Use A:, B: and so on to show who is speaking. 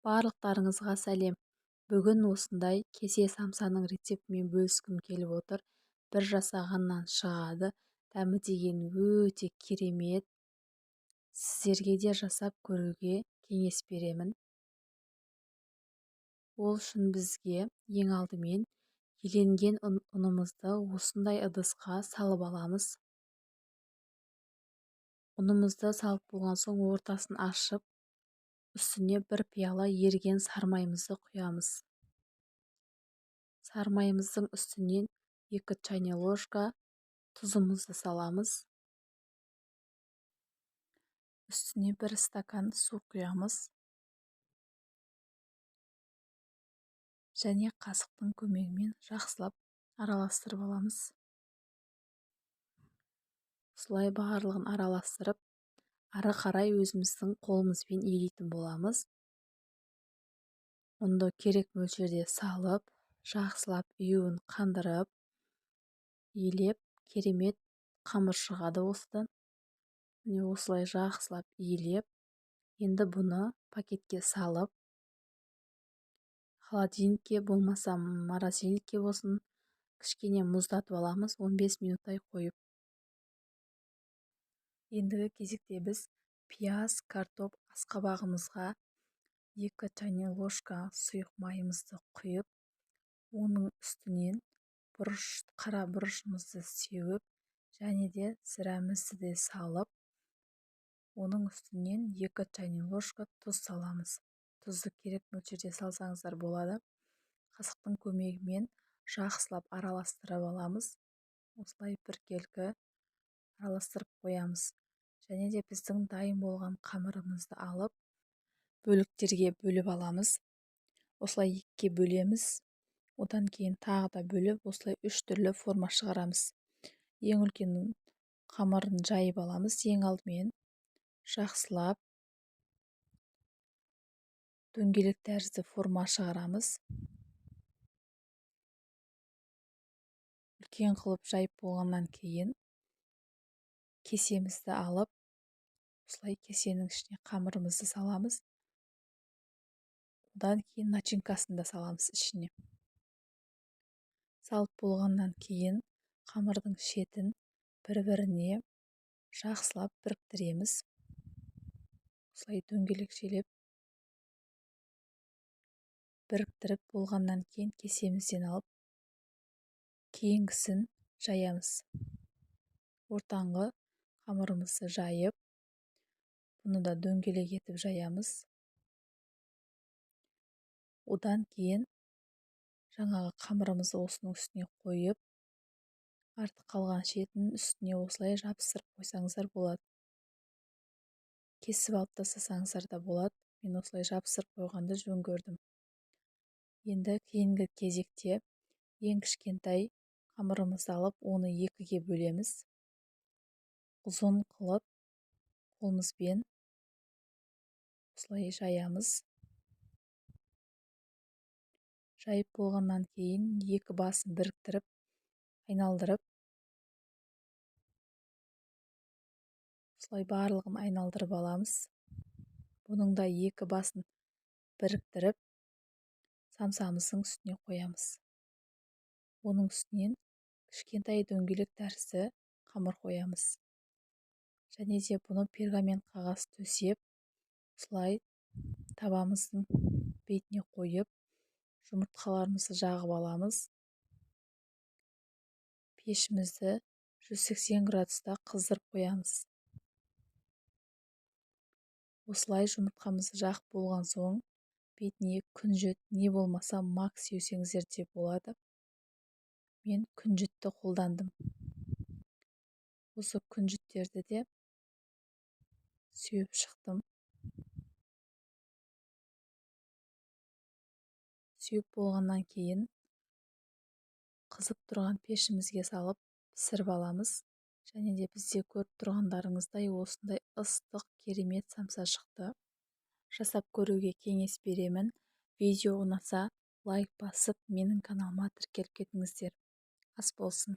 A: Барлықтарыңызға сәлем! Бүгін осындай кесе самсаның рецептімен бөліскім келіп отыр. Бір жасағаннан шығады. Дәмі деген өте керемет. Сіздерге де жасап көруге кеңес беремін. Ол үшін бізге ең алдымен еленген ұнымызды осындай ыдысқа салып аламыз. Ұнымызды салып болған соң ортасын ашып, үстіне бір пиала еріген сарымайымызды құямыз. Сарымайымыздың үстінен 2 чайный ложка тұзымызды саламыз. Үстіне 1 стакан су құямыз. Және қасықтың көмегімен жақсылап араластырып аламыз. Осылай барлығын араластырып, ары қарай өзіміздің қолымызбен илейтін боламыз. Ұнды керек мөлшерде салып, жақсылап июін қандырып, илеп, керемет қамыр шығады осыдан. Міне осылай жақсылап илеп, енді бұны пакетке салып, холодильникке болмаса морозильникке болсын, кішкене мұздатып аламыз, 15 минуттай қойып. Ендігі кезекте біз пияз, картоп, асқабағымызға 2 чайный ложка сұйық майымызды құйып, оның үстінен қара бұрышымызды сеуіп, және де зірамызды де салып, оның үстінен 2 чайный ложка тұз саламыз. Тұзды керек мөлшерде салсаңыздар болады. Қасықтың көмегімен жақсылап араластырып аламыз. Осылай біркелкі араластырып қоямыз. Және де біздің дайын болған қамырымызды алып, бөліктерге бөліп аламыз. Осылай екіге бөлеміз. Одан кейін тағы да бөліп, осылай 3 түрлі форма шығарамыз. Ең үлкен қамырын жайып аламыз. Ең алдымен жақсылап дөңгелек тәрізді форма шығарамыз. Үлкен қылып жайып болғаннан кейін кесемізді алып, осылай кесенің ішіне қамырымызды саламыз. Одан кейін начинкасын да саламыз ішіне. Салып болғаннан кейін қамырдың шетін бір-біріне жақсылап біріктіреміз. Осылай дөңгелекшелеп біріктіріп болғаннан кейін кесемізден алып, кейінгісін жаямыз. Ортаңғы қамырымызды жайып, бұны да дөңгелек етіп жаямыз. Одан кейін жаңағы қамырымызды осының үстіне қойып, артық қалған шетін үстіне осылай жабыстырып қойсаңыздар болады. Кесіп алып тастасаңыздар да болады. Мен осылай жабыстырып қойғанды жөн көрдім. Енді кейінгі кезекте ең кішкентай қамырымызды алып, оны екіге бөлеміз. Ұзын қылып қолымызбен осылай жаямыз. Жайып болғаннан кейін екі басын біріктіріп, айналдырып, осылай барлығын айналдырып аламыз. Бұның да екі басын біріктіріп, самсамыздың үстіне қоямыз. Оның үстінен кішкентай дөңгелек тәрізді қамыр қоямыз. Және де бұны пергамент қағаз төсеп, осылай табамыздың бетіне қойып, жұмыртқаларымызды жағып аламыз. Пешімізді 180 градуста қыздырып қоямыз. Осылай жұмыртқамызды жағып болған соң, бетіне күнжіт, не болмаса мак сеусеңіздер де болады. Мен күнжітті қолдандым. Осы күнжіттерді де сеуіп шықтым. Сеуіп болғаннан кейін қызып тұрған пешімізге салып пісіріп аламыз. Және де бізде көріп тұрғандарыңыздай осындай ыстық керемет самса шықты. Жасап көруге кеңес беремін. Видео ұнаса лайк басып, менің каналыма тіркеліп кетіңіздер. Ас болсын.